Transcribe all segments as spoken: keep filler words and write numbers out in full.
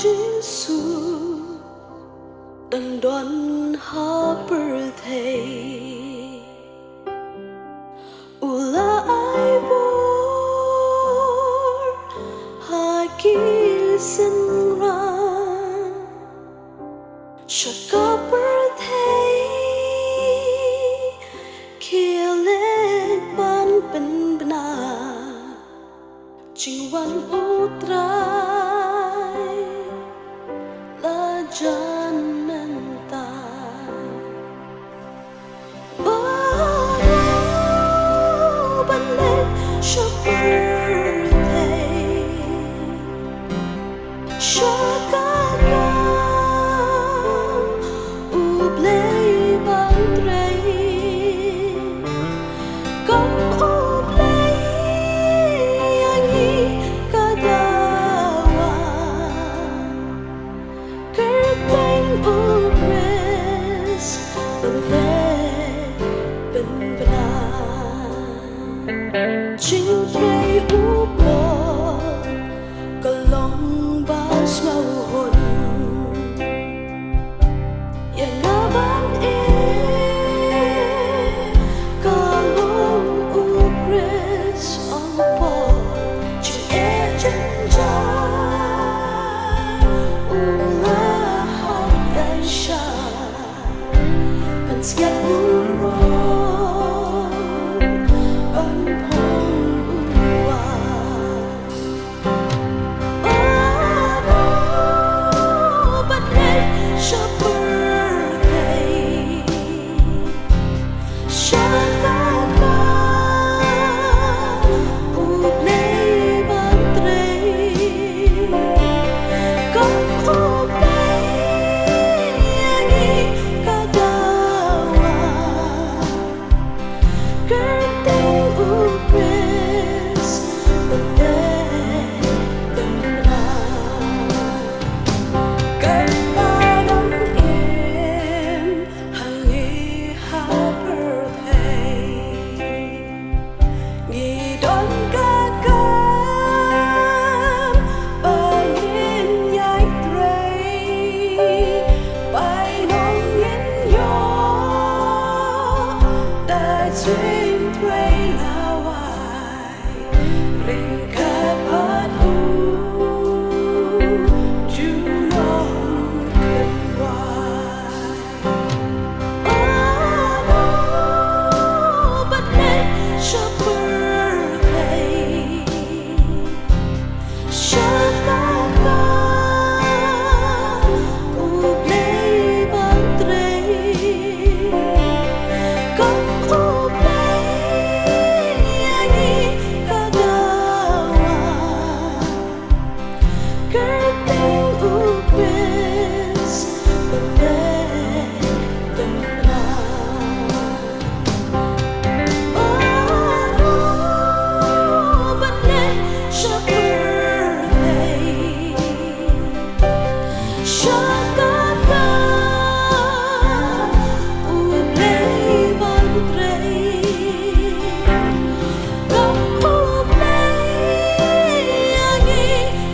Jisu dang don ha pyrthei, u la ai bor ha ki synran. Sha ka pyrthei khie leit ban pynbna, jingwan U Trai la jan mynta. Baroh ban leit sha pyrthei, sha ka kam U Blei ban trei. Kam U Blei ïa ngi ka dawa, kyrteng U Khrist ban leit pynbna. Jingtrei u Paul ka long ba sngewhun, ïa nga ban im ka long U Khrist, ong Paul. Jingeh jynjar u la hap ïaishah, ban sngap burom, ban phong u Trai. Baroh ban leit sha pyrthei, sha ka kam U Blei ban trei. Kam U Blei ïa ngi ka dawa, kyrteng U Khrist ban leit pynbna. Katba dang im ha ngi ha pyrthei, ngi don ka kam ba ngin ïai trei, bainong ngin ïoh da jingtrei lawei, ryngkat bad u junom kynwai. Baroh ban leit sha pyrthei, sha ka kam U Blei ban trei. Kam U Blei ïa ngi ka dawa, kyrteng U Khrist ban leit pynbna. Baroh ban leit sha pyrthei, sha ka kam U Blei ban trei. Kam U Blei ïa ngi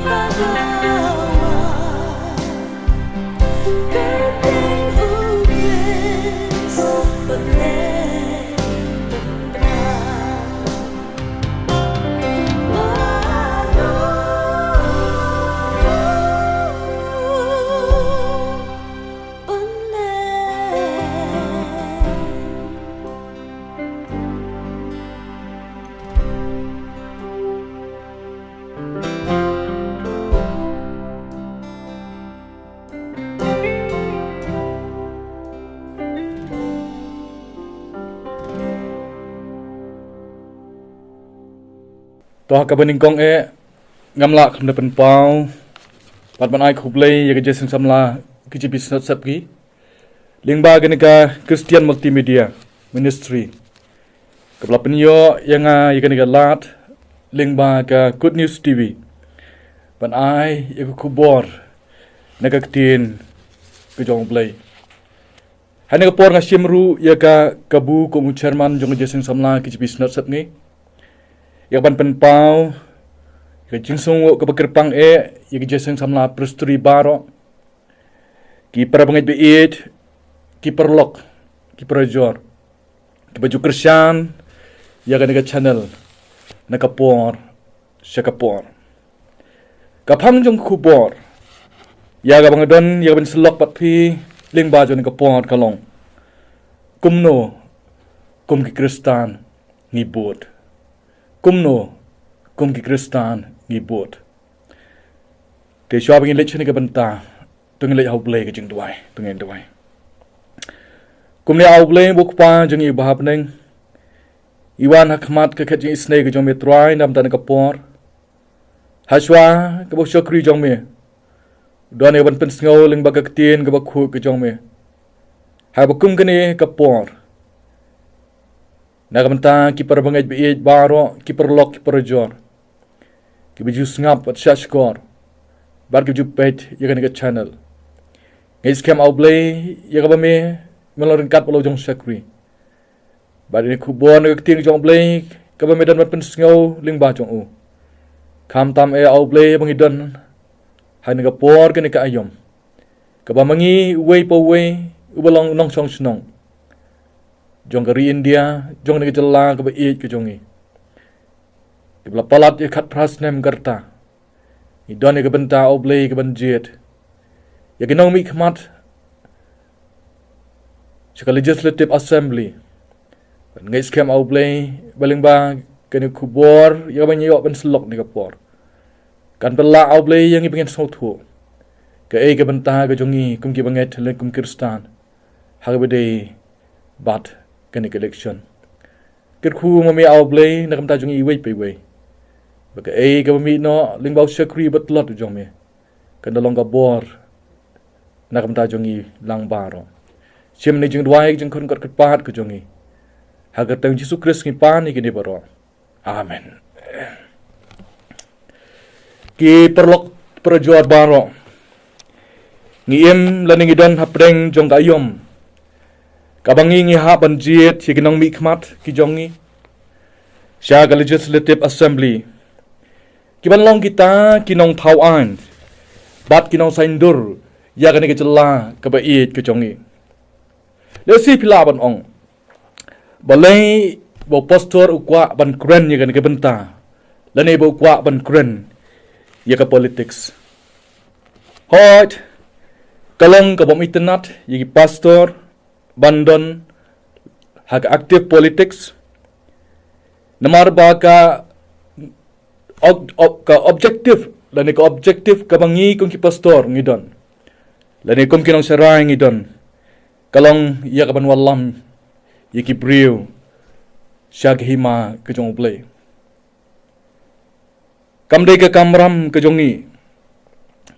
ka dawa, kyrteng U Khrist ban leit pynbna. To ha kaba nyngkong eh, ngam lah khlem da pynpaw bad ban ai khublei ïa ka jingïaseng samla ki jingpynsngew sep ki lyngba kane ka Christian Multimedia Ministry, kaba la pynïoh ïa nga ïa kane ka lad lyngba ka Good News T V ban ai ïa ka khubor na ka ktien ka jong U Blei. Ha kane ka por nga shim ruh ïa ka kabu kum u chairman jong ka jingïaseng samla ki jingpynsngew sep ngi, ïa ka ban pynpaw Ka jingsngew kaba kyrpang eh ïa ki jingïaseng samla Presbytery baroh, ki para bangeit ba ïeit, ki paralok, ki parajor, kiba ju kyrshan ïa kane ka channel na ka por sha ka por. Ka phang jong ka khubor ïa kaba nga don ïa kaban sylloh bad phi lyngba jong kane ka por ka long: Kumno kum ki Khristan ngi bud? Kumno kum ki Khristan ngi bud? Te shuwa ba ngin leit sha kane ka bynta, to ngin leit ha U Blei ka jingduwai, to ngin duwai. Kumne, A U Blei, U Kpa jong ngi uba ha bneng, ngi wan ha khmat ka khet jingisynei ka jong me, Trai, na ka bynta kane ka por. Hashwa kaba u shakri jong me u don ïa kaban pynsngew lyngba ka ktien kaba khuid ka jong me, ha kaba kum kane ka por, na ka bynta ki para bangeit ba ïeit baroh, ki paralok, ki parajor, kiba ju sngap bad shahshkor bad kiba ju peit ïa kane ka channel. Ngeit skhem, A U Blei, ïa kaba me, me long ryngkat bad la u jong u shakri, bad ïa kane ka khubor na ka ktien ka jong U Blei kaba me don ban pynsngew lyngba jong u. Khamtam eh, A U Blei, ba ngi don ha kane ka por, kane ka aïom, kaba ma ngi, uwei pa uwei uba long u nongshong shnong jong ka ri India, jong kane ka jylla kaba ïeit ka jong ngi, kiba la palat ïa ka khatphra snem ka rta, ngi don ïa ka bynta, A U Blei, kaban jied ïa ki nongmihkhmat sha ka Legislative Assembly. Bad ngeit skhem, A U Blei, ba lyngba kane ka khubor ïa kaba ngi ïoh ban sylloh ha kane ka por, kan pynlah, A U Blei, ïa ngi ba ngin sngewthuh kaei ka bynta ka jong ngi kum ki bangeit lane kum ki Khristan ha kaba ïadei bad kane ka election. Kyrkhu ma me, A U Blei, na ka bynta jong ngi iwei pa iwei, ba kaei kaba mih noh lyngba u shakri ba tlot u jong me, kan da long ka bor na ka bynta jong ngi lang baroh. Shim kane ka jingduwai, ka jingkhot kyrpad ka jong ngi, ha ka kyrteng Jisu Khrist ngi pan ïa kine baroh. Amen. Ki paralok, parajor baroh, ngi im lane ngi don hapdeng jong ka aïom kaba ngi, ngi hap ban jied ïa ki nongmihkhmat ki jong ngi sha ka Legislative Assembly, kiban long kita ki nongthaw aiñ bad ki nongsaiñdur ïa kane ka jylla kaba ïeit ka jong ngi. Lehse phi lah ban ong, balei ba u pastor u kwah ban kren ïa kane ka bynta, lane ba u kwah ban kren ïa ka politics? Hooid, ka long kabym itynnad ïa ki pastor ban don ha ka active politics, namar ba ka ob-, ob-, ka objective, lane ka objective kaba ngi kum ki pastor ngi don, lane kum ki nongsharai ngi don, ka long ïa kaban wallam ïa ki briew sha ka hima ka jong U Blei. Kam dei ka kamram ka jong ngi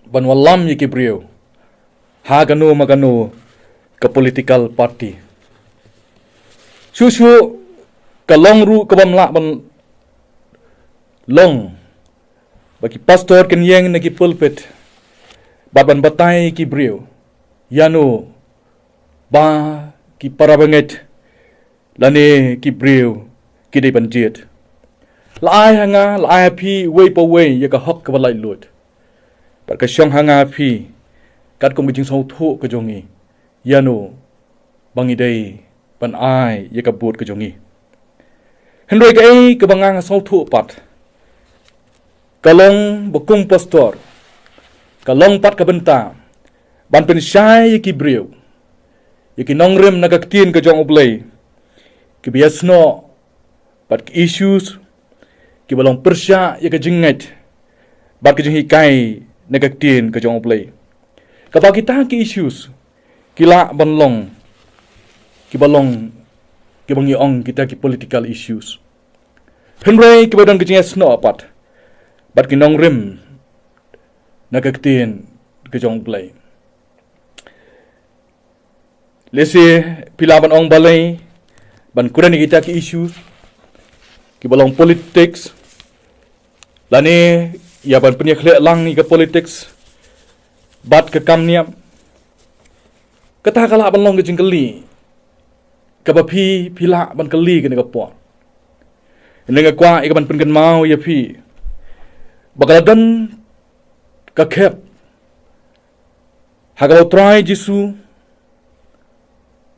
ban wallam ïa ki briew ha kano ma kano ka political party. Shuh shuh ka long ruh kabym lah ban long ba ki pastor kin ïeng na ki pulpit bad ban batai ïa ki briew ïano ba ki para bangeit lane ki briew ki dei ban jied. La ai ha nga, la ai ha phi, uwei pa uwei, ïa ka hok kaba laitluid. Bad ka shong ha nga ha phi, katkum ka jingsngewthuh ka jong ngi, ïano ba ngi dei ban ai ïa ka vote ka jong ngi. Hynrei kaei kaba nga nga sngewthuh pat, ka long ba kum pastor, ka long pat ka bynta ban pynshai ïa ki briew, ïa ki nongrim na ka ktien ka jong U Blei, kiba ïasnoh bad ki issues kiba long pyrshah ïa ka jingngeit bad ka jinghikai na ka ktien ka jong U Blei. Kaba kita ki issues ki lah ban long, kiba long, kiba ngi ong kita ki political issues, hynrei kiba don ka jingïasnoh pat bad ki nongrim na ka ktien ka jong U Blei. Lehse phi lah ban ong, balei ban kren ïa kita ki issues kiba long politics, lane ïa ban pynïakhleh lang ïa ka politics bad ka kam niam? Kata ka lah ban long ka jingkylli kaba phi, phi lah ban kylli kane ka por. Hynrei nga kwah ïa kaban pynkynmaw ïa phi Ba ka la don ka khep ha kaba u Trai Jisu,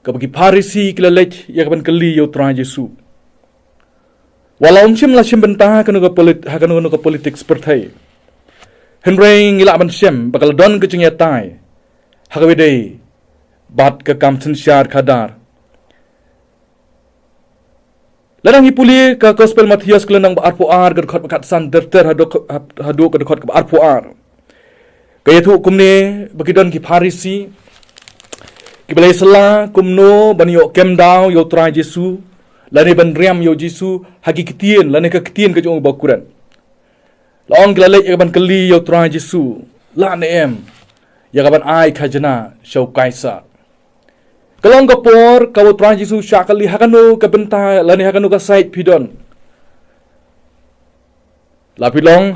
kaba ki Pharisi ki la leit ïa ka ban kylli ïa u Trai Jisu. Wat la um shym la shim bynta ha kano ka polit-, ha kano kano ka politics pyrthei, hynrei ngi lah ban shem ba ka la don ka jingïatai ha kaba ïadei bad ka kam synshar khadar. Lada ngi pule ka Gospel Mathaios ka lynnong ba arphew ar, ka dkhot ba khatsan ter ter haduh, haduh ka dkhot kaba arphew ar. Ka ïathuh kumne ba ki don ki Pharisi kiba la ïasylla kumno ban ïoh kem daw ïa u Trai Jisu, lane ban riam ïa u Jisu ha ki ktien, lane ka ktien ka jong u bakren. La ong ki la leit ïa ka ban kylli ïa u Trai Jisu, lah ne em ïa ka ban ai khajna sha u Kaisar. Ka long ka por kaba u Trai Jisu shah kylli, ha kano ka bynta lane ha kano ka side phi don? La phi long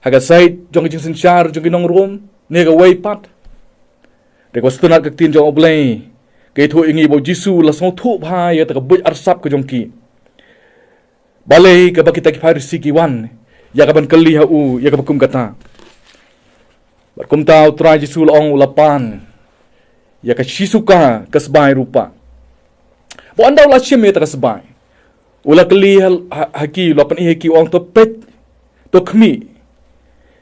ha ka side jong ka jingsynshar jong ki nong Rom, ne kawei pat? Te kaba sngewtynnat, ka ktien jong U Blei ka ïathuh ïa ngi ba u Jisu u la sngewthuh bha ïa kata ka buit arsap ka jong ki. Balei kaba kita ki Pharisi ki wan ïa ka ban kylli ha u ïa kaba kum kata? Bad kumta u Trai Jisu la ong u la pan ïa ka shisuka ka sbai rupa. Ba ynda u la shim ïa kata ka sbai, u la kylli ha, ha, ha ki, u la pyni ha ki, u ong, to peit, to khmih,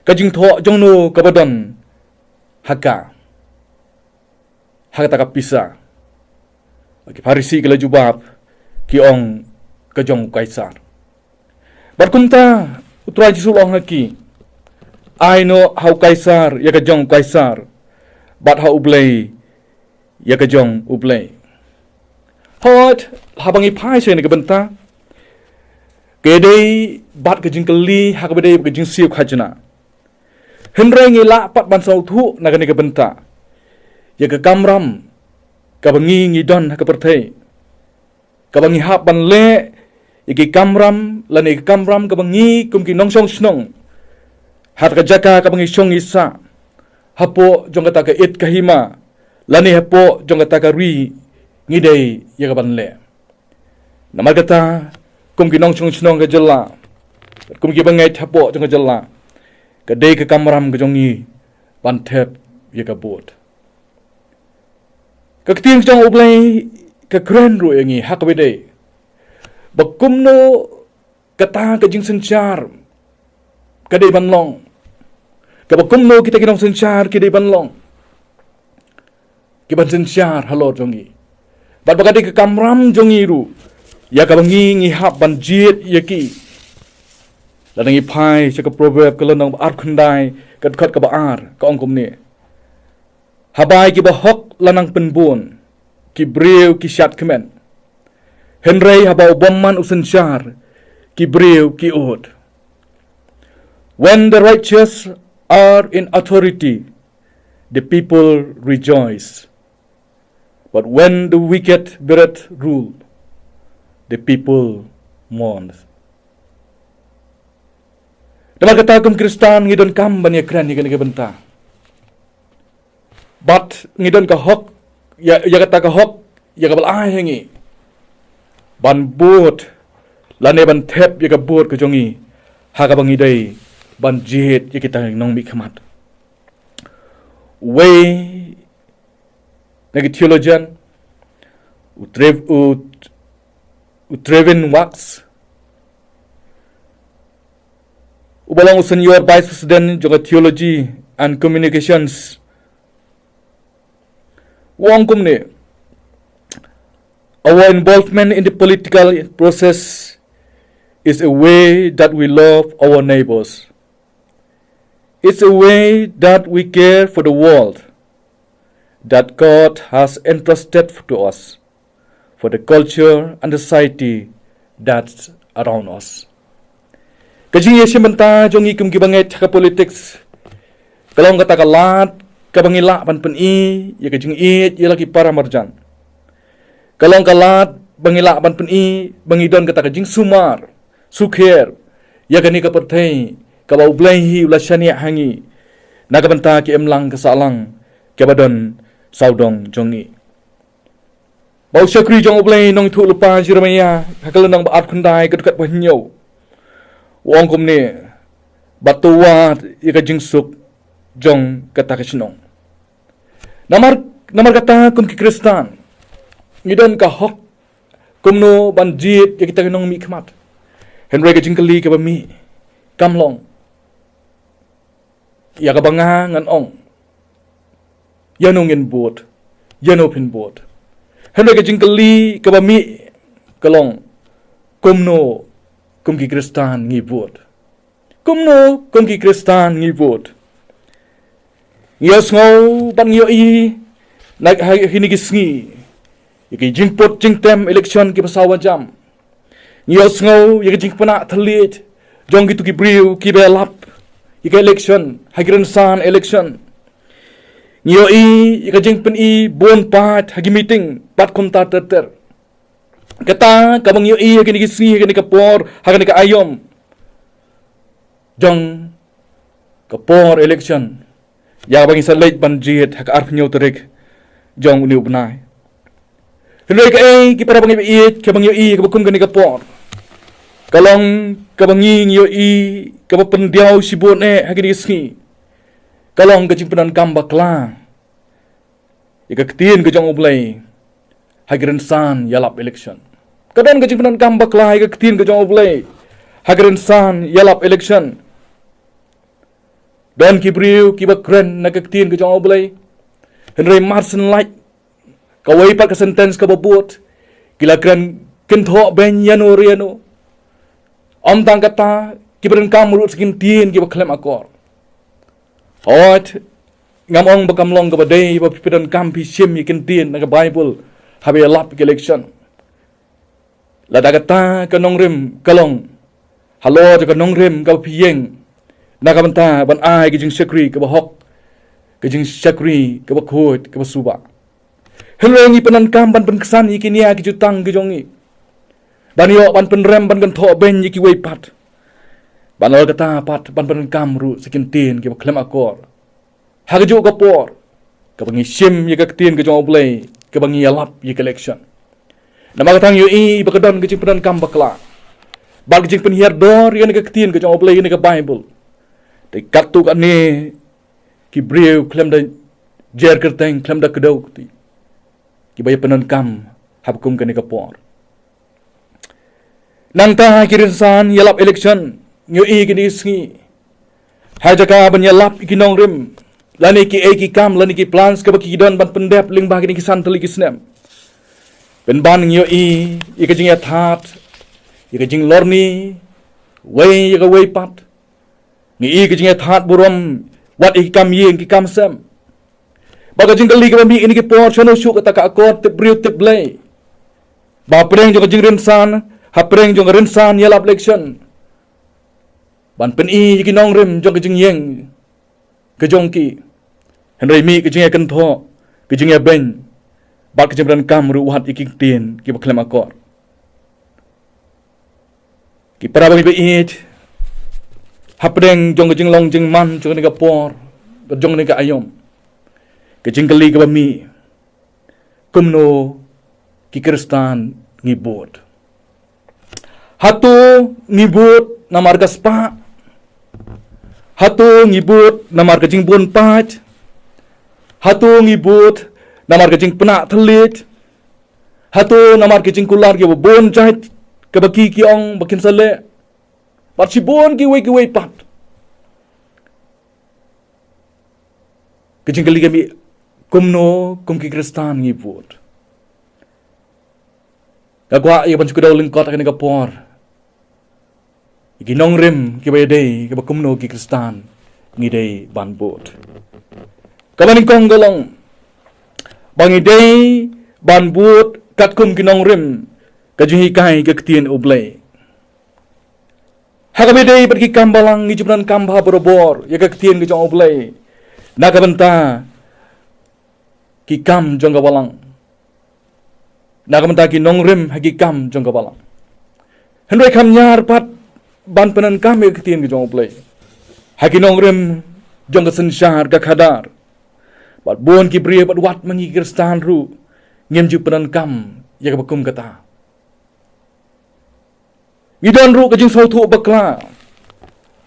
ka jingthoh jongno kaba don ha ka, ha kata ka pisa? Ki Pharisi ki la jubab, ki ong, ka jong u Kaisar. Bad kumta u Trai Jisu u la ong ha ki, ai noh ha u Kaisar ïa ka jong u Kaisar, bad ha U Blei ïa ka jong U Blei. Hooid, haba ngi phai sha kane ka bynta, ka dei bad ka jingkylli ha kaba dei bad ka jingsiew khajna. Hynrei ngi lah pat ban sngewthuh na kane ka bynta ïa ka kamram kaba ngi ngi don ha ka pyrthei, kaba ngi hap ban leh ïa ki kamram, lane ka kamram kaba ngi kum ki nongshong shnong, ha kata ka jaka kaba ngi shong ngi sah, hapoh jong kata ka it ka hima, lane hapoh jong kata ka ri, ngi dei ïa ka ban leh. Namar kata, kum ki nongshong shnong ka jylla, kum ki bangeit hapoh jong ka jylla, ka dei ka kamram ka jong ngi ban thep ïa ka vote. Ka ktien jong U Blei ka kren ruh ïa ngi ha kaba dei ba kumno kata ka jingsynshar ka dei ban long, kaba kumno kita ki nongsynshar ki dei ban long, ki ban synshar halor jong ngi. Bad ba ka dei ka kamram jong ngi ruh ïa kaba ngi ngi hap ban jied ïa ki. Lada ngi phai sha ka Proverb ka lynnong ba arphew khyndai, ka dkhot kaba ar, ka ong kumne: Haba ki bahok la nang pynbun, ki briew ki shad kmen. Hynrei haba u bymman u synshar, ki briew ki ud. When the righteous are in authority, the people rejoice. But when the wicked beareth rule, the people mourn. Namar kata kum Khristan ngi donkam ban ïakren ïa kane ka bynta. Bad ngi don ka hok, ïa, ïa kata ka hok, ïa kaba la ai ha ngi ban bud, lane ban thep ïa ka vote ka jong ngi ha kaba ngi dei ban jied ïa kita ki nongmihkhmat. Uwei na ki theologian, u Trev-, u, u Trevin Wax, uba long u Senior Vice President jong ka Theology and Communications, u ong kumne: Our involvement in the political process is a way that we love our neighbors. It's a way that we care for the world that God has entrusted to us, for the culture and the society that's around us. Ka jingïashim bynta jong ngi kum ki bangeit ha ka politics ka long kata ka lad kaba ngi lah ban pyni ïa ka jingïeit ïa la ki para marjan. Ka long ka lad ba ngi lah ban pyni ba ngi don kata ka jingsumar sukher ïa kane ka pyrthei kaba U Blei hi u la shaniah ha ngi na ka bynta ki imlang ki sahlang kiba don sawdong jong ngi. Ba u shakri jong U Blei, nongïathuhlypa Jeremaïah, ha ka lynnong ba arphew khyndai, ka dkhot ba hynñiew, u ong kumne: bad to wad ïa ka jingsuk jong kata ka shnong. Namar, namar kata kum ki Khristan, ngi don ka hok kumno ban jied ïa kita ki nongmihkhmat. Hynrei ka jingkylli kaba mih kam long ïa kaba nga ngan ong, ïano ngin bud, ïano phin bud. Hynrei ka jingkylli kaba mih ka long, kumno kum ki Khristan ngi bud? Kumno kum ki Khristan ngi bud? Ngi ïohsngew bad ngi ïohi na ha kine ki sngi ïa ki jingput jingtem election kiba sawa jam. Ngi ïohsngew ïa ka jingpynah thylliej jong kito ki briew kiba ïalap ïa ka election ha ki rynsan election. Ngi ïohi ïa ka jingpyni bun pat ha ki meeting bad kumta ter ter. Kata kaba ngi ïohi ha kine ki sngi, ha kane ka por, ha kane ka aïom jong ka por election, ïa kaba ngi sa leit ban jied ha ka arphew hynñiew tarik jong une u bnai. Hynrei kaei ki para bangeit ba ïeit, kaba ngi ïohi kaba kum kane ka por, ka long kaba ngi, ngi ïohi kaba pyndiaw shibun eh ha kine ki sngi, ka long ka jingpyndonkam bakla ïa ka ktien ka jong U Blei ha ki rynsan ïalap election. Ka don ka jingpyndonkam bakla ïa ka ktien ka jong U Blei ha ki rynsan ïalap election. Don ki briew kiba kren na ka ktien ka jong U Blei, hynrei mar shen lait kawei pat ka sentence kaba bud, ki la kren kynthoh beiñ ïano re ïano. Ym tang kata, kiba donkam ruh sa ki ktien kiba khlem akor. Hooid, ngam ong ba kam long kaba dei ba phi donkam phi shim ïa ki ktien na ka Baibl haba ïalap ïa ka election. Lada kata ka nongrim ka long halor jong ka nongrim kaba phi ïeng na ka bynta ban ai ka jingshakri kaba hok, ka jingshakri kaba khuid, kaba suba. Hynrei ngi pyndonkam ban pynksan ïa ki nia ki jutang ki jong ngi, ban ïoh ban pynrem, ban kynthoh beiñ ïa kiwei pat, ban ïoh kata pat ban pyndonkam ruh sa ki ktien kiba khlem akor ha kajuh ka por kaba ngi shim ïa ka ktien ka jong U Blei, kaba ngi ïalap ïa ka election. Namar kata ngi ïohi ba ka don ka jingpyndonkam bakla bad ka jingpynhiar dor ïa kane ka ktien ka jong U Blei, ïa kane ka Baibl. Te katto katne ki briew khlem da jer kyrteng, khlem da kdew kti, kiba ïa pyndonkam ha kum kane ka por. Nangta ha ki rynsan ïalap election, ngi ïohi kine ki sngi, ha jaka ban ïalap ïa ki nongrim lane kiei ki kam lane ki plans kaba ki don ban pyndep lyngba kine ki san tylli ki snem, pynban ngi ïohi ïa ka jingïathad, ïa ka jinglorni wei ïa kawei pat. Ngi ïohi ka jingïathad burom wat ïa ki kam ïing ki kam sem. Bad ka jingkylli kaba mih ha kine ki por, shano shuh kata ka akor tip briew tip Blei, ba hapdeng jong ka jingrynsan, hapdeng jong ka rynsan ïalap election, ban pyni ïa ki nongrim jong ka jingïeng ka jong ki, hynrei mih ka jingïakynthoh, ka jingïabeiñ bad ka jingpyndonkam ruh wat ïa ki ktien kiba khlem akor. Ki para bangeit ba ïeit, hapdeng jong ka jinglong jingman jong kane ka por, jong kane ka aïom, ka jingkylli kaba mih, kumno ki Khristan ngi bud? Hato ngi bud namar ka spah? Hato ngi bud namar ka jingbun paid? Hato ngi bud namar ka jingpynah thylliej? Hato namar ka jingkular kiba bun jait kaba ki ki ong ba kin sa leh? Bad shibun kiwei kiwei pat. Ka jingkylli ka mih, kumno kum ki Khristan ngi bud? Nga kwah ïa ban shu kdew lyngkot ha kane ka por ïa ki nongrim kiba ïadei kaba kumno ki Khristan ngi dei ban bud. Kaba nyngkong ka long ba ngi dei ban bud katkum ki nongrim ka jinghikai ka ktien U Blei. Ha kaba ïadei bad ki kam balang, ngi ju pyndonkam bha barabor ïa ka ktien ka jong U Blei na ka bynta ki kam jong ka balang, na ka bynta ki nongrim ha ki kam jong ka balang. Hynrei kham ñiar pat ban pyndonkam ïa ka ktien ka jong U Blei ha ki nongrim jong ka synshar ka khadar. Bad bun ki briew bad wat ma ngi ki Khristan ruh ngim ju pyndonkam ïa kaba kum kata. Ngi don ruh ka jingsngewthuh bakla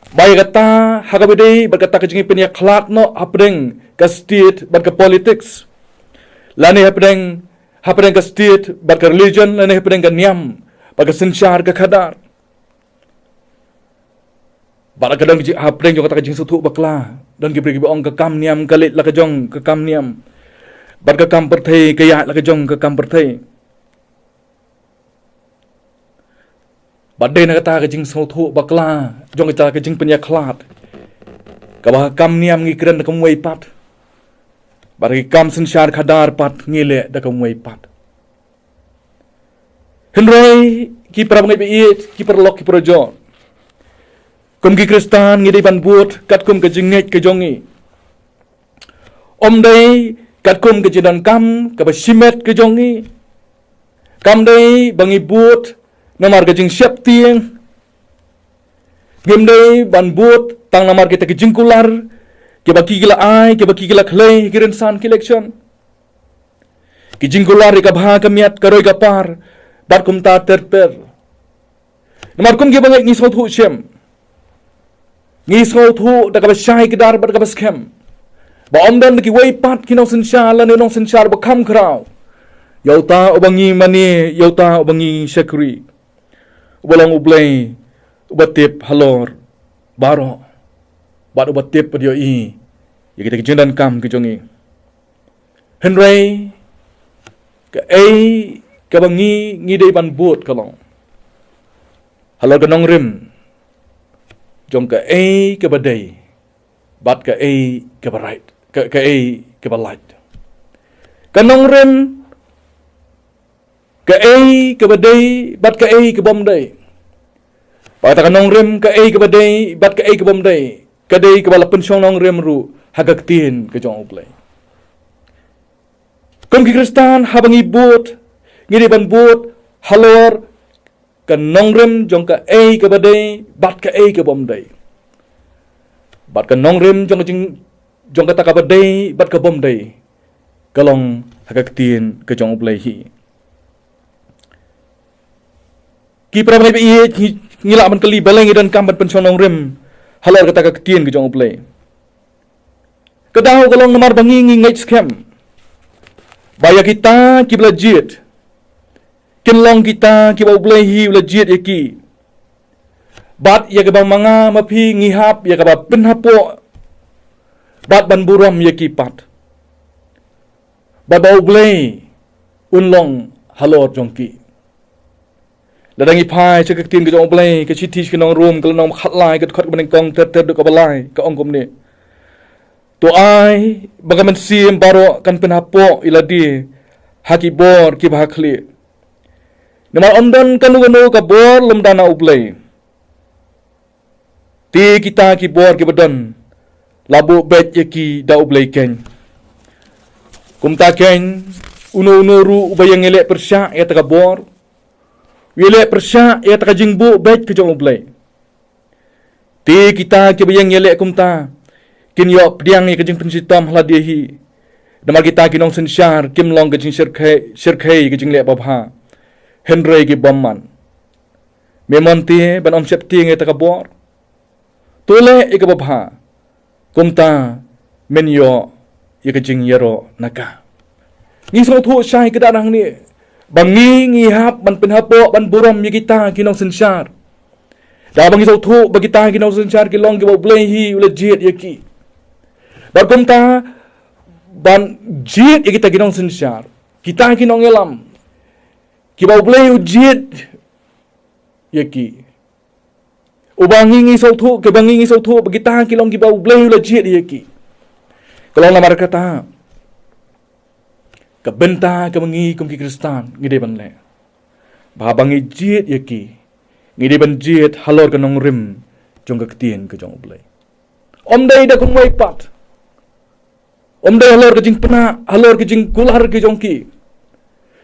Ba ïa kata, ha kaba ïadei bad kata ka jingpynïakhlad noh hapdeng ka state bad ka politics, lane hapdeng, hapdeng ka state bad ka religion, lane hapdeng ka niam bad ka synshar ka khadar. Bad ka don ka jing, hapdeng jong kata ka jingsngewthuh bakla, don ki briew kiba ong ka kam niam ka leit la ka jong ka kam niam, bad ka kam pyrthei ka ïaid la ka jong ka kam pyrthei. Bad dei na kata ka jingsngewthuh bakla jong kata ka jingpynïakhlad, kaba ka kam niam ngi kren da kumwei pat, bad ka kam synshar khadar pat ngi leh da kumwei pat. Hynrei ki para bangeit ba ïeit, ki paralok, ki parajor, kum ki Khristan ngi dei ban bud katkum ka jingngeit ka jong ngi. Ym dei katkum ka jingdonkam kaba shimet ka jong ngi. Kam dei ba ngi bud namar ka jingsheptieng. Ngim dei ban bud tang namar kita ki jingkular kiba ki la ai, kiba ki la khlei ha ki rynsan ki election. Ki jingkular ïa ka bha ka miat, ka roi ka par, bad kumta ter ter. Namar kum ki bangeit ngi sngewthuh shem, ngi sngewthuh da kaba shai kdar bad kaba skhem, ba ym don kiwei pat ki nongsynshar lane nongsynshar ba kham khraw ïa uta uba ngi mane, ïa uta uba ngi shakri, uba long U Blei uba tip halor baroh, bad uba tip bad ïohi ïa kita ki jingdonkam ki jong ngi. Hynrei kaei kaba ngi, ngi dei ban bud ka long halor ka nongrim jong kaei kaba dei bad kaei kaba right, ka, kaei kaba lait. Ka nongrim, kaei kaba dei bad kaei kaba ym dei. Bad kata ka nongrim, kaei kaba dei bad kaei kaba ym dei, ka dei kaba la pynshong nongrim ruh ha ka ktien ka jong U Blei. Kum ki Khristan, haba ngi bud, ngi dei ban bud halor ka nongrim jong kaei kaba dei bad kaei kaba ym dei. Bad ka nongrim jong ka jing, jong kata kaba dei bad kaba ym dei ka long ha ka ktien ka jong U Blei hi. Ki para bangeit ba ïeit, ngi, ngi lah ban kylli balei ngi donkam ban pynshong nongrim halor kata ka ktien ka jong U Blei. Ka daw ka long namar ba ngi, ngi ngeit skhem ba ïa kita kiba la jied kin long kita kiba U Blei hi u la jied ïa ki. Bad ïa kaba ma nga ma phi ngi hap ïa kaba pynhapoh bad ban burom ïa ki pat, bad ba U Blei un long halor jong ki. Lada ngi phai sha ka ktien ka jong U Blei, ka shithi sha ki nong Rom, ka lynnong ba khatlai, ka dkhot kaba nyngkong ter ter haduh kaba lai, ka ong kumne: To ai ba ka mynsiem baroh kan pynhapoh ïa lade ha ki bor kiba ha khlieh, namar ym don kano kano ka bor lymda na U Blei. Te kita ki bor kiba don la buh beit ïa ki da U Blei keiñ. Kumta keiñ, uno uno ruh uba ïeng ïaleh pyrshah ïa kata ka bor, u ïaleh pyrshah ïa kata ka jingbuh beit ka jong U Blei. Te kita kiba ïeng ïaleh kumta kin ïoh pdiang ïa ka jingpynshitom ha lade hi. Namar kita ki nongsynshar kim long ka jingshyrkhei, shyrkhei ka jingleh babha, hynrei ki bymman. Me mon te ban ym sheptieng ïa kata ka bor? To leh ïa kaba bha, kumta men ïoh ïa ka jingïaroh na ka. Ngi sngewthuh shai kdar hangne ba ngi, ngi hap ban pynhapoh ban burom ïa kita ki nongsynshar. Da ba ngi sngewthuh ba kita ki nongsynshar ki long kiba U Blei hi u la jied ïa ki. Bad kumta ban jied ïa kita ki nongsynshar, kita ki nongïalam kiba U Blei u jied ïa ki. Uba ngi, ngi sngewthuh, kiba ngi, ngi sngewthuh ba kita ki long kiba U Blei u la jied ïa ki. Ka long namar kata ka bynta kaba ngi kum ki Khristan ngi dei ban leh, ba haba ngi jied ïa ki, ngi dei ban jied halor ka nongrim jong ka ktien ka jong U Blei. Ym dei da kumwei pat. Ym dei halor ka jingpynah, halor ka jingkular ka jong ki,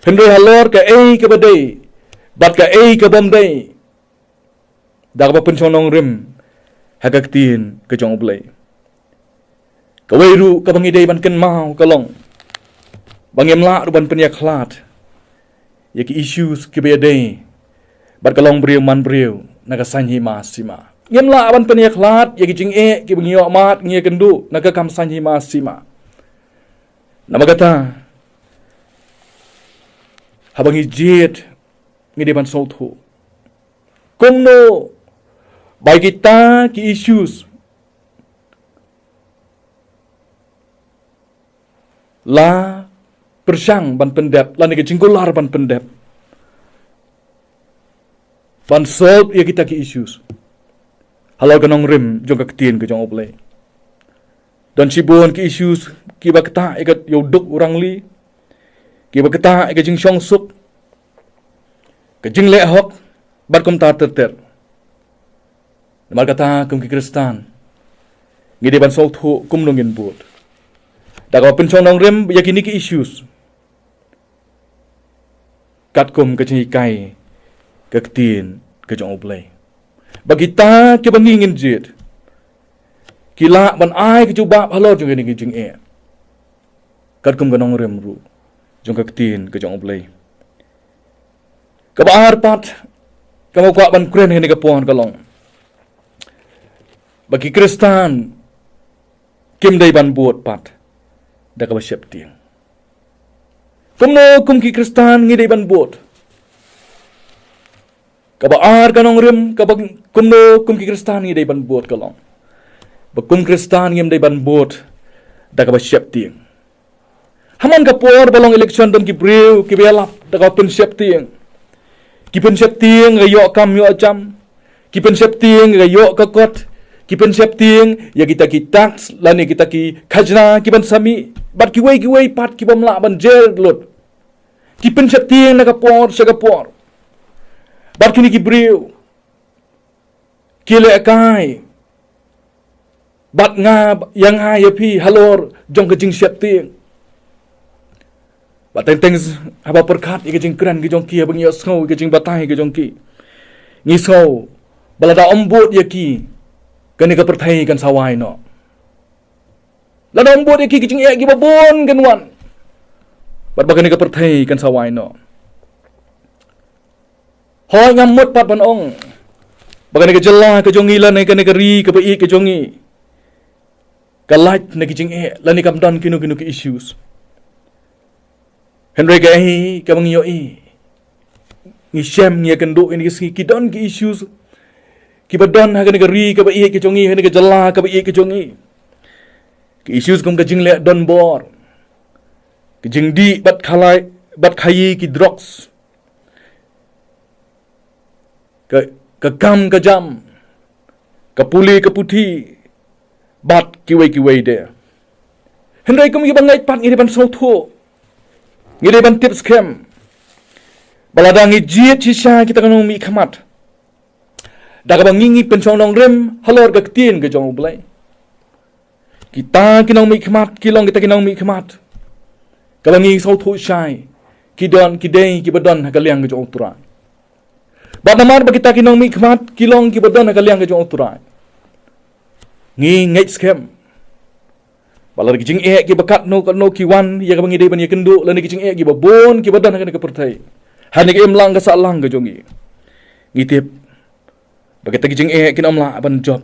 hynrei halor kaei kaba dei bad kaei kaba ym dei, da kaba pynshong nongrim ha ka ktien ka jong U Blei. Kawei ruh kaba ngi dei ban kynmaw ka long ba ngim lah ruh ban pynïakhlad ïa ki issues kiba ïadei bad ka long briew man briew na ka saiñ hima sima. Ngim lah ban pynïakhlad ïa ki jingeh kiba ngi ïohmad ngi ïakynduh na ka kam saiñ hima sima. Namar kata, haba ngi jied, ngi dei ban sngewthuh kumno ba kita ki issues la pyrshang ban pyndep, lane ka jingkular ban pyndep, ban solve ïa kita ki issues halor ka nongrim jong ka ktien ka jong U Blei. Don shibun ki issues kiba ktah ïa ka, ïa u duk u rangli, kiba ktah ïa ka jingshongsuk, ka jingleh hok, bad kumta ter ter. Namar kata, kum ki Khristan, ngi dei ban sngewthuh kumno ngin bud. Da kaba pynshong nongrim ïa kine ki issues katkum ka jinghikai ka ktien ka jong U Blei, ba kita kiba ngi ngin jied ki lah ban ai ka jubab halor jong kine ki jingeh katkum ka nongrim ruh jong ka ktien ka jong U Blei. Kaba ar pat, kaba kwah ban kren ha kane ka por ka long ba ki Khristan kim dei ban bud pat da kaba sheptieng. Kumno kum ki Khristan ngi dei ban bud? Kaba ar ka nongrim, kaba kumno kum ki Khristan ngi dei ban bud ka long ba kum Khristan ngim dei ban bud da kaba sheptieng. Ha man ka por ba long election don ki briew kiba ïalap da kaba pynsheptieng. Ki pynsheptieng ka ïoh kam ïoh jam. Ki pynsheptieng ka ïoh ka kot. Ki pynsheptieng ïa kita ki tax lane kita ki khajna kiban sa mih bad kiwei kiwei pat kibym lah ban jer lut. Ki pynsheptieng na ka por sha ka por. Bad kine ki briew ki lehkai bad nga, ïa nga ïa phi halor jong ka jingsheptieng. Bad teng teng haba pyrkhat ïa ka jingkren ka jong ki, haba ngi ïohsngew ïa ka jingbatai ka jong ki, ngi sngew ba lada ym bud ïa ki, kane ka pyrthei kan sa wai noh. Lada ym bud ïa ki, ki jingeh kiba bun kan wan bad ba kane ka pyrthei kan sa wai noh. Hooid, ngam mut pat ban ong ba kane ka jylla ka jong ngi lane kane ka ri kaba ïeit ka jong ngi ka lait na ki jingeh lane kam don kino kino ki issues. Hynrei kaei kaba ngi ïohi, ngi shem, ngi ïakynduh ïa kine ki sngi, ki don ki issues kiba don ha kane ka ri kaba ïeit ka jong ngi, ha kane ka jylla kaba ïeit ka jong ngi. Ki issues kum ka jingleh donbor, ka jingdih bad khalai, bad khaïi ki drugs, ka, ka kam ka jam, ka pule ka puthi bad kiwei kiwei de. Hynrei kum kiba ngeit pat ngi dei ban sngewthuh, ngi dei ban tip skhem ba lada ngi jied shisha kita ki nongmihkhmat da kaba ngi, ngi pynshong nongrim halor ka ktien ka jong U Blei, kita ki nongmihkhmat ki long kita ki nongmihkhmat kaba ngi sngewthuh shai ki don, ki dei kiba don ha ka liang ka jong U Trai. Bad namar ba kita ki nongmihkhmat ki long kiba don ha ka liang ka jong U Trai, ngi ngeit skhem ba lada ki jingeh kiba katno katno ki wan ïa kaba ngi dei ban ïakynduh lane ki jingeh kiba bun kiba don ha kane ka pyrthei, ha kane ka imlang ka sahlang ka jong ngi, ngi tip ba kita ki jingeh kin ym lah ban jop,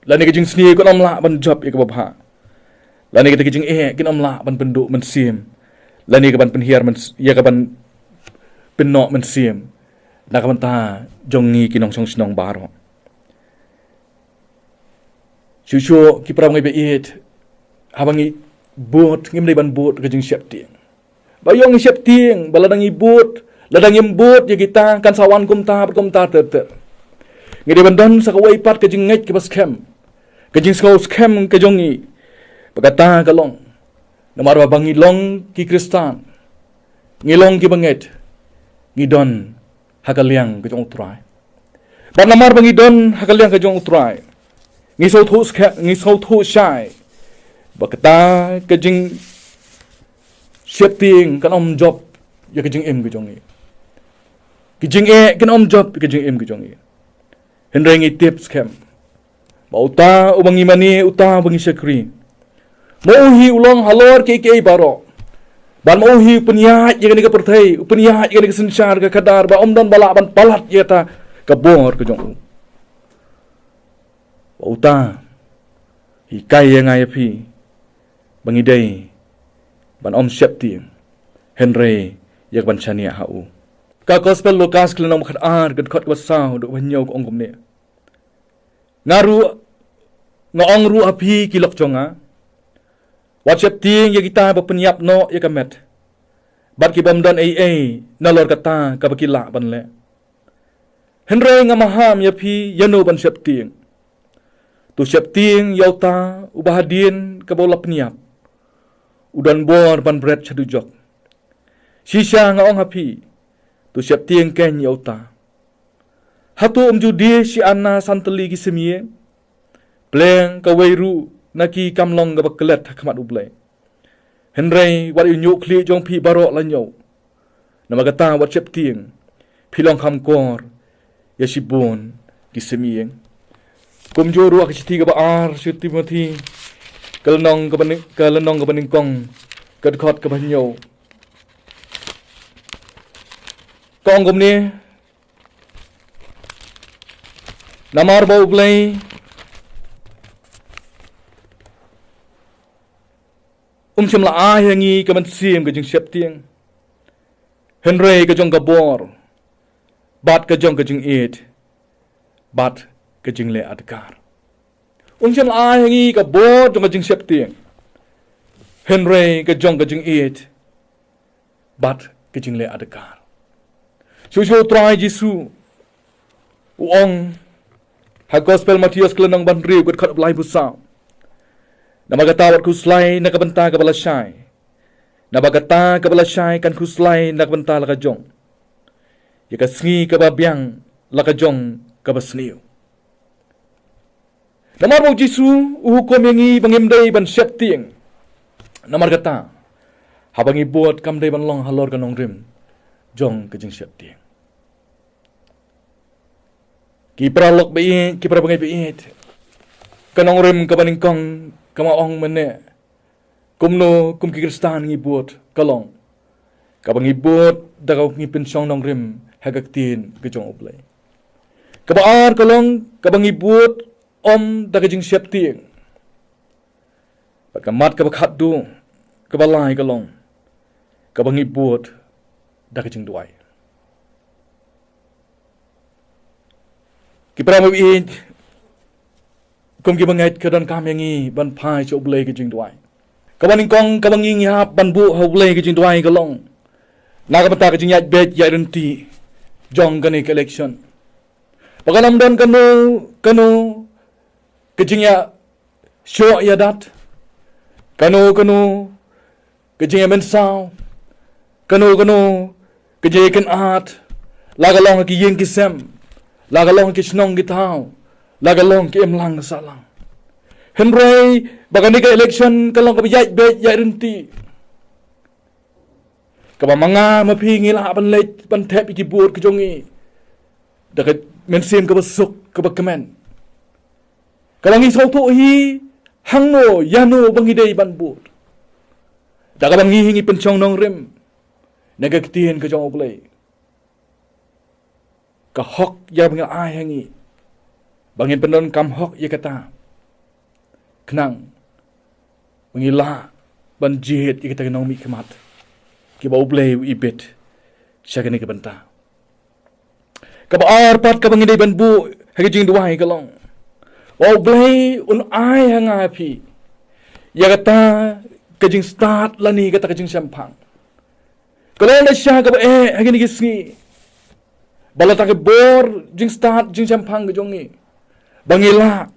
lane ka jingsniew kan ym lah ban jop ïa kaba bha, lane kita ki jingeh kin ym lah ban pynduh mynsiem, lane ka ban pynhiar myns-, ïa ka ban pynnoh mynsiem na ka bynta jong ngi ki nongshong shnong baroh. Shuh shuh ki para bangeit ba ïeit, haba ngi bud, ngim dei ban bud ka jingsheptieng. Ba ïoh ngi sheptieng ba lada ngi bud, lada ngim bud ïa kita kan sa wan kumta bad kumta ter ter. Ngi dei ban don sa kawei pat ka jingngeit kaba skhem, ka jingsngew skhem ka jong ngi. Ba kata ka long namar ba, ba ngi long ki Khristan, ngi long kiba ngeit, ngi don ha ka liang ka jong U Trai. Bad namar ba ngi don ha ka liang ka jong U Trai, ngi sngewthuh skhe-, ngi sngewthuh shai ba kata ka jingsheptieng kan ym jop ïa ka jingim ka jong ngi. Ki jingeh kin ym jop ïa ka jingim ka jong ngi. Hynrei ngi tip skhem ba uta uba ngi mane, uta uba ngi shakri, ma u hi u long halor kiei kiei baroh. Bad ma u hi u pynïaid ïa kane ka pyrthei, u pynïaid ïa kane ka synshar ka khadar, ba ym don ba lah ban palat ïa kata ka bor ka jong u. Uta hikai ïa nga ïa phi ba ngi dei ban ym sheptieng, hynrei ïa ka ban shaniah ha u. Ka Gospel Lukas ka lynnong ba khatar, ka dkhot kaba saw haduh kaba hynñiew ka ong kumne: Nga ruh, nga ong ruh ha phi ki lok jong nga, wat sheptieng ïa kita ba pynïap noh ïa ka met bad ki bym don ei ei nalor kata kaba ki lah ban leh. Hynrei nga maham ïa phi ïano ban sheptieng. To sheptieng ïa uta uba hadien kaba u la pynïap u don bor ban bret sha dujok. Shisha nga ong ha phi, to sheptieng keiñ ïa uta. Hato ym ju die shi ana san tylli ki symïeng? Pleng kawei ruh na ki kam long kaba klet ha khmat U Blei. Hynrei wat ïa u ñiuh khlieh jong phi baroh la ñiew. Namar kata wat sheptieng, phi long kham kor ïa shibun ki symïeng. Kumjuh ruh ka shithi kaba ar sha u Timothi, ka lynnong kaba nyng-, ka lynnong kaba nyngkong, ka dkhot kaba hynñiew, ka ong kumne: Namar ba U Blei um shym la ai ha ngi ka mynsiem ka jingsheptieng, hynrei ka jong ka bor bad ka jong ka jingïeit bad ka jingleh adkar. Um shym la ai ha ngi ka bor jong ka jingsheptieng, hynrei ka jong ka jingïeit bad ka jingleh adkar. Shuh shuh U Trai Jisu u ong ha Gospel Mathaios ka lynnong ba hynriew, ka dkhot ba laiphew saw: Namar kata wat khuslai na ka bynta kaba lashai, naba kata kaba lashai kan khuslai na ka bynta la ka jong. Ïa ka sngi kaba biang la ka jong kaba sniew. Namar ba U Jisu u hukum ïa ngi ba ngim dei ban sheptieng. Namar kata, haba ngi bud kam dei ban long halor ka nongrim jong ka jingsheptieng. Ki paralok ba ïeit, ki parabangeit ba ïeit, ka nongrim kaba nyngkong ka ma ong mynne, kumno kum ki Khristan ngi bud, ka long kaba ngi bud da kaba ngi pynshong nongrim ha ka ktien ka jong U Blei. Kaba ar ka long kaba ngi bud ym da ka jingsheptieng. Bad ka mat kaba khatduh, kaba lai ka long kaba ngi bud da ka jingduwai. Ki parabangeit, kum ki bangeit, ka donkam ïa ngi ban phai sha U Blei ka jingduwai. Kaba nyngkong kaba ngi ngi hap ban buh ha U Blei ka jingduwai ka long na ka bynta ka jingïaid beit ïaid ryntih jong kane ka election. Ba kan ym don kano kano ka jingïashoh ïadat, kano kano ka jingïamynsaw, kano kano ka jingïakynad, la ka long ha ki ïing ki sem, la ka long ha ki shnong ki thaw, la ka long ki imlang sahlang. Hynrei ba kane ka election ka long kaba ïaid beit ïaid ryntih, kaba ma nga ma phi ngi lah ban leit ban thep ïa ki bud ka jong ngi da ka mynsiem kaba suk kaba kmen. Kaba ngi sngewthuh hi hangno ïano ba ngi dei ban bud, da kaba ngi hi ngi pynshong nongrim na ka ktien ka jong U Blei. Ka hok ïa ba ngi ai ha ngi, ba ngin pyndonkam hok ïa kata, khnang ba ngi lah ban jied ïa kita ki nongmihkhmat kiba U Blei u ibit sha kane ka bynta. Kaba ar pat kaba ngi dei ban buh ha ka jingduwai ka long ba U Blei un ai ha nga ha phi ïa kata ka jingstad lane kata ka jingshemphang. Ka long da sha kaba eh ha kine ki sngi, ba la ta ka bor jingstad jingshemphang ka jong ngi, ba ngi lah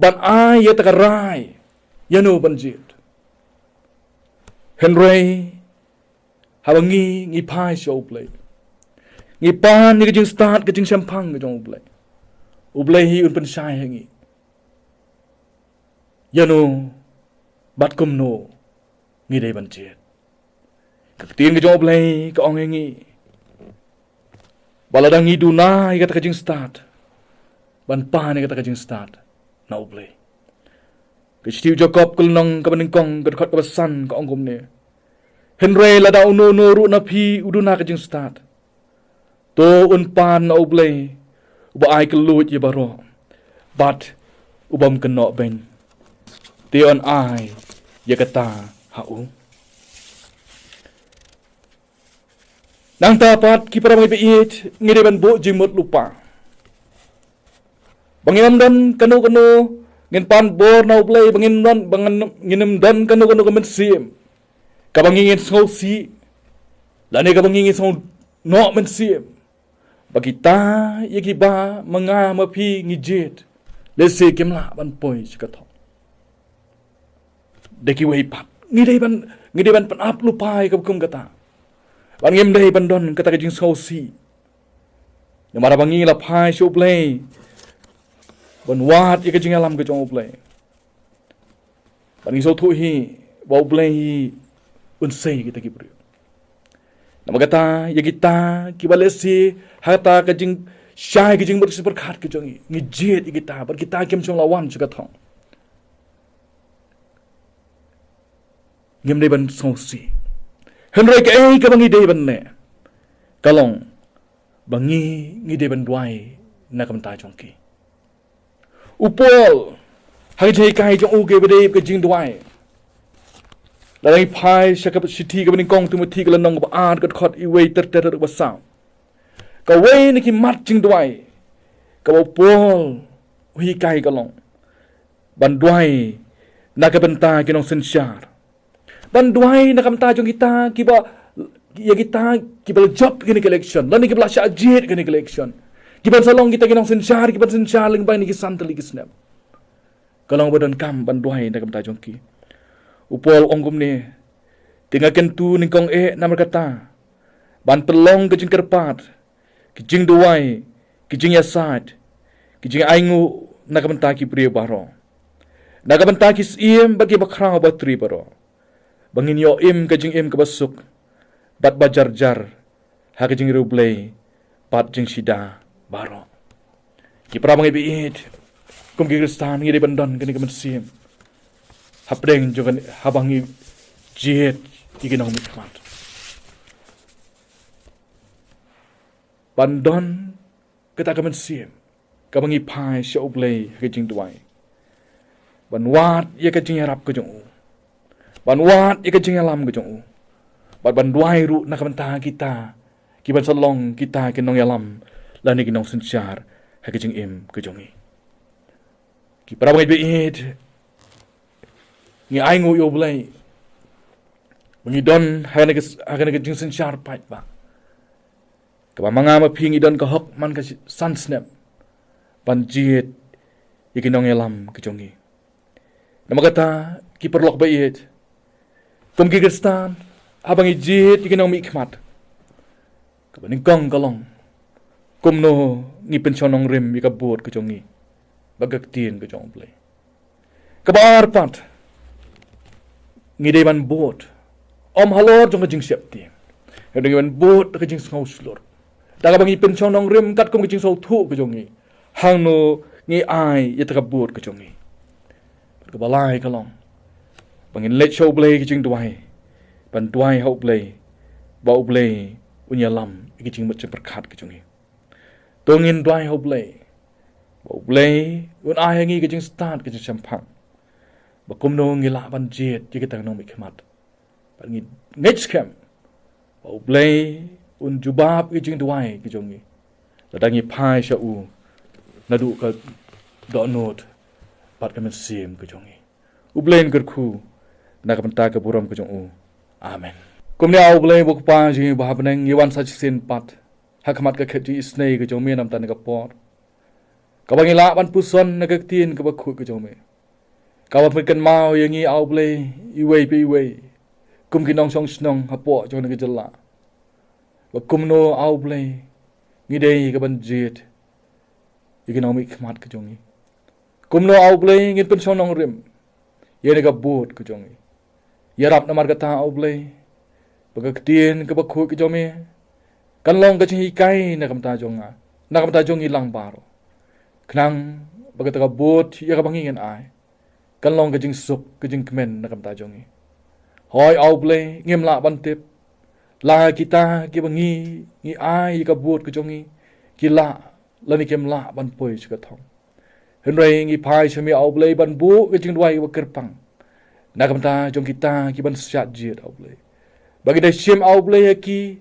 ban ai ïa ta ka rai ïano ban jied. Hynrei haba ngi ngi phai sha U Blei, ngi pan ïa ka jingstad ka jingshemphang ka jong U Blei, U Blei hi un pynshai ha ngi ïano bad kumno ngi dei ban jied. Ka ktien ka jong U Blei ka ong ïa ngi ba lada ngi duna ïa kata ka jingstad, ban pan ïa kata ka jingstad na U Blei. Ka shithi u Jakob ka lynnong kaba nyngkong ka dkhot kaba san ka ong kumne: Hynrei lada uno uno ruh na phi u duna ka jingstad, to un pan na U Blei uba ai kylluid ïa baroh, bad u bym kynnoh beiñ, te yn ai ïa kata ha u. Nangta pat ki para bangeit ba ïeit, ngi dei ban buh jingmut lypa ba ngin ym don kano kano, ngin pan bor na U Blei ba ngin don, ba ngin, ngin ym don kano kano ka mynsiem kaba ngi ngin sngewsih, lane kaba ngi ngin sngew noh mynsiem ba kita ïa kiba ma nga ma phi ngi jied, lehse kim lah ban poi sha ka thong. Da kiwei pat, ngi dei ban, ngi dei ban pynap lypa ïa kaba kum kata. Ban ngim dei ban don kata ka jingsngewsih. Namar ba ngi la phai sha U Blei ban wad ïa ka jingïalam ka jong U Blei. Ban ngi sngewthuh hi ba U Blei un sei kita ki briew. Namar kata, ïa kita kiba lehse ha kata ka jingshai ka jingmut jingpyrkhat ka jong ngi, ngi jied ïa kita, bad kita kim shym la wan sha ka thong. Ngim dei ban sngewsih. Hynrei kaei kaba ngi dei ban leh ka long ba ngi, ngi dei ban duwai na ka bynta jong ki. U Paul, ha ka jinghikai jong u kaba dei ka jingduwai, lada ngi phai sha ka shithi kaba nyngkong Timothi ka lynnong kaba ar, ka dkhot iwei ter ter kaba saw, kawei na ki mat jingduwai kaba u Paul u hikai ka long ban duwai na ka bynta ki nongsynshar. Ban duwai na ka bynta jong kita kiba, ïa kita kiba la jop ïa kane ka election, lane kiba la shah jied ïa kane ka election, kiban sa long kita ki nongsynshar kiban synshar lyngba kine ki san tylli ki snem. Ka long ba donkam ban duwai na ka bynta jong ki. U Paul u ong kumne: Te nga kyntu nyngkong eh namar kata, ban pynlong ka jingkyrpad, ka jingduwai, ka jingïasaid, ka jingainguh na ka bynta ki briew baroh, na ka bynta ki syiem bad ki bakhraw batri baroh, ba ngin ïoh im ka jingim kaba suk bad ba jar jar ha ka jingriewblei bad jingshida baroh. Ki para bangeit ba ïeit, kum ki Khristan ngi dei ban don kane ka mynsiem hapdeng jong kane, haba ngi jied ïa ki nongmihkhmat. Ban don kata ka mynsiem kaba ngi phai sha U Blei ha ka jingduwai, ban wad ïa ka jingïarap ka jong u, ban wad ïa ka jingïalam ka jong u, bad ban duwai ruh na ka bynta kita kiban sa long kita ki nongïalam lane ki nongsynshar ha ka jingim ka jong ngi. Ki para bangeit ba ïeit, ngi ainguh ïa U Blei ba ngi don ha kane ka, ha kane ka jingsynshar paidbah kaba ma nga ma phi ngi don ka hok man ka shi-, san snem ban jied ïa ki nongïalam ki jong ngi. Namar kata, ki paralok ba ïeit, kum ki Khristan, haba ngi jied ïa ki nongmihkhmat, kaba nyngkong ka long kumno ngi pynshong nongrim ïa ka vote ka jong ngi bad ka ktien ka jong U Blei. Kaba ar pat, ngi dei ban vote ym halor jong ka jingsheptieng, ngi dei ban vote da ka jingsngewshlur, da kaba ngi pynshong nongrim katkum ka jingsngewthuh ka jong ngi hangno ngi ai ïa kata ka vote ka jong ngi. Bad kaba lai ka long ba ngin leit sha U Blei ka jingduwai, ban duwai ha U Blei ba U Blei un ïalam ïa ka jingmut jingpyrkhat ka jong ngi. To ngin duwai ha U Blei ba U Blei un ai ha ngi ka jingstad ka jingshemphang, ba kumno ngi lah ban jied ïa kita ki nongmihkhmat. Bad ngi ngeit skhem ba U Blei un jubab ïa ka jingduwai ka jong ngi lada ngi phai sha u naduh ka dohnud bad ka mynsiem ka jong ngi. U Blei un kyrkhu na ka bynta ka burom ka jong u. Amen. Kumne A U Blei U Kpa jong ngi uba ha bneng, ngi wan sa shisien pat ha khmat ka khet jingisynei ka jong me na mynta kane ka por, kaba ngi lah ban puson na ka ktien kaba khuid ka jong me, kaba pynkynmaw ïa ngi A U Blei iwei pa iwei kum ki nongshong shnong hapoh jong kane ka jylla, ba kumno A U Blei ngi dei ka ban jied ïa ki nongmihkhmat ka jong ngi. Kumno A U Blei ngin pynshong nongrim ïa kane ka vote ka jong ngi. Ïarap namar kata A U Blei ba ka ktien kaba khuid ka jong me kan long ka jinghikai na ka bynta jong nga, na ka bynta jong ngi lang baroh, khnang ba kata ka vote ïa kaba ngi ngin ai kan long ka jingsuk ka jingkmen na ka bynta jong ngi. Hooid A U Blei, ngim lah ban tip la kita kiba ngi, ngi ai ïa ka vote ka jong ngi ki lah lane kim lah ban poi sha ka thong. Hynrei ngi phai sha me, A U Blei, ban buh ka jingduwai kaba kyrpang na ka bynta jong kita ki ban shah jied, A U Blei. Ba ngin da shim, A U Blei, ïa ki,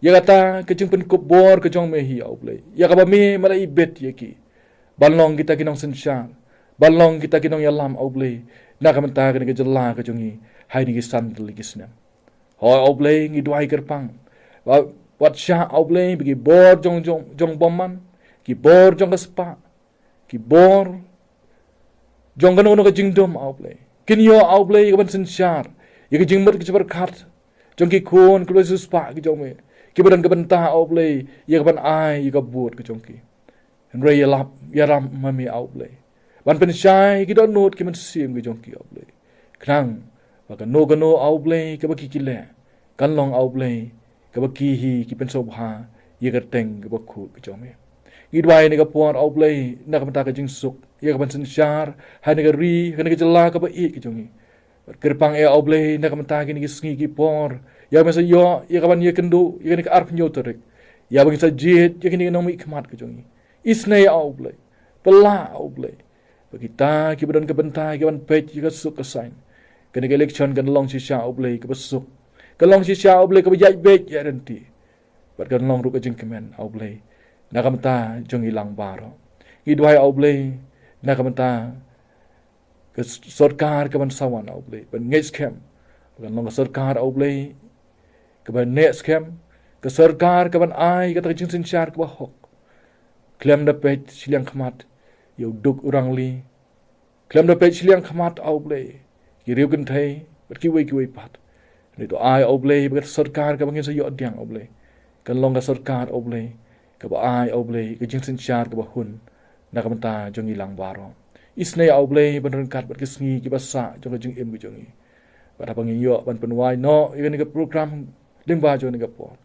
ïa kata ka jingpynkup bor ka jong me hi, A U Blei, ïa kaba me, me la ibit ïa ki ban long kita ki nongsynshar, ban long kita ki nongïalam, A U Blei, na ka bynta kane ka jylla ka jong ngi ha kine ki san tylli ki snem. Hooid, A U Blei, ngi duwai kyrpang, wat, wat shah, A U Blei, ba ki bor jong, jong, jong bymman, ki bor jong ka spah, ki bor jong kano kano ka jingdum, A U Blei, kin ïoh, A U Blei, ïa ka ban synshar ïa ka jingmut ka jingpyrkhat jong ki khun ki khlem siewspah ki jong me, kiba don ka bynta, A U Blei, ïa ka ban ai ïa ka vote ka jong ki. Hynrei ïalap, ïalam ma me, A U Blei, ban pynshai ïa ki dohnud ki mynsiem ki jong ki, A U Blei, khnang ba kano kano, A U Blei, kaba ki, ki leh, kan long, A U Blei, kaba ki hi ki pynsngewbha ïa ka kyrteng kaba khuid ka jong me. Ngi duwai ha kane ka por, A U Blei, na ka bynta ka jingsuk ïa ka ban synshar ha kane ka ri, ha kane ka jylla kaba ïeit ka jong ngi. Bad kyrpang, A U Blei, na ka bynta kine ki sngi ki por, ïa me sa ïoh ïa ka ban ïakynduh ïa kane ka arphew hynñiew tarik, ïa ba ngin sa jied ïa kine ki nongmihkhmat ka jong ngi. Isynei, A U Blei, pynlah, A U Blei, ba kita kiba don ka bynta ïa ka ban peit ïa ka suk ka saiñ, kane ka election kan long shisha, A U Blei, kaba suk, kan long shisha, A U Blei, kaba ïaid beit ïaid ryntih, bad kan long ruh ka jingkmen, A U Blei, na ka bynta jong ngi lang baroh. Ngi duwai, A U Blei, na ka bynta ka s-, sorkar ka ban sa wan, A U Blei, ban ngeit skhem, ba kan long ka sorkar, A U Blei, kaba neh skhem, ka sorkar ka ban ai kata ka jingsynshar kaba hok, khlem da peit shiliang khmat ïa u duk u rangli, khlem da peit shiliang khmat, A U Blei, ki riew kynthei bad kiwei kiwei pat. Hynrei to ai, A U Blei, ba ka sorkar kaba ngin sa ïoh pdiang, A U Blei, kan long ka sorkar, A U Blei, kaba ai, A U Blei, ka jingsynshar kaba hun na ka bynta jong ngi lang baroh. Isynei, A U Blei, ban ryngkat bad ki sngi kiba sah jong ka jingim ka jong ngi. Bad haba ngin ïoh ban pynwai noh ïa kane ka program lyngba jong kane ka por,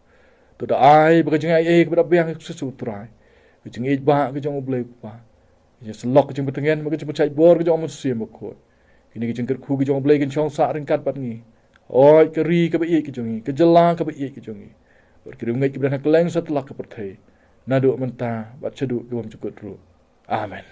to da ai ba ka jingaiei kaba da biang ka jong U Trai, ka jingïeit ba ka jong U Blei Kpa, ka jingsyllok, ka jingpyntngen, ka jingpynshait bor ka jong U Mynsiem Bakhuid, kine ki jingkyrkhu ka jong U Blei kin shong sah ryngkat bad ngi. Hooid, ka ri kaba ïeit ka jong ngi, ka jylla kaba ïeit ka jong ngi, bad ki riewngeit kiba don ha kylleng satlak ka pyrthei, naduh mynta bad shaduh ki bymjukut ruh. Amen.